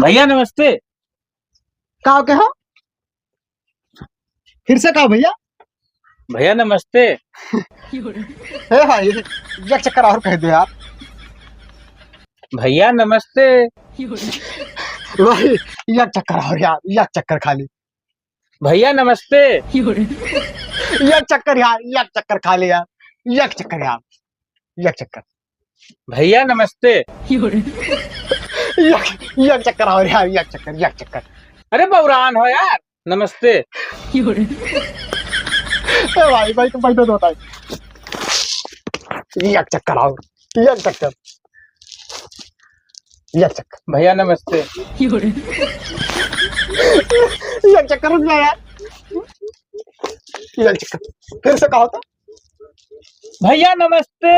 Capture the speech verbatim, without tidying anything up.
भैया नमस्ते। का कहो? फिर से कहो भैया। भैया नमस्ते। हे भाई, एक चक्कर और कह दो यार। भैया नमस्ते। भाई, एक चक्कर और यार, एक चक्कर खाली। भैया नमस्ते। एक चक्कर यार, एक चक्कर खाली यार, एक चक्कर यार, एक चक्कर। भैया नमस्ते। एक, एक चक्कर और यार, एक चक्कर, एक चक्कर। अरे बौरान हो यार, नमस्ते। ए भाई, भाई, तुम बैठो तो भाई। एक चक्कर और, एक चक्कर, एक चक्कर। भैया नमस्ते। एक चक्कर रुक जा यार, एक चक्कर। फिर से कहो तो। भैया नमस्ते।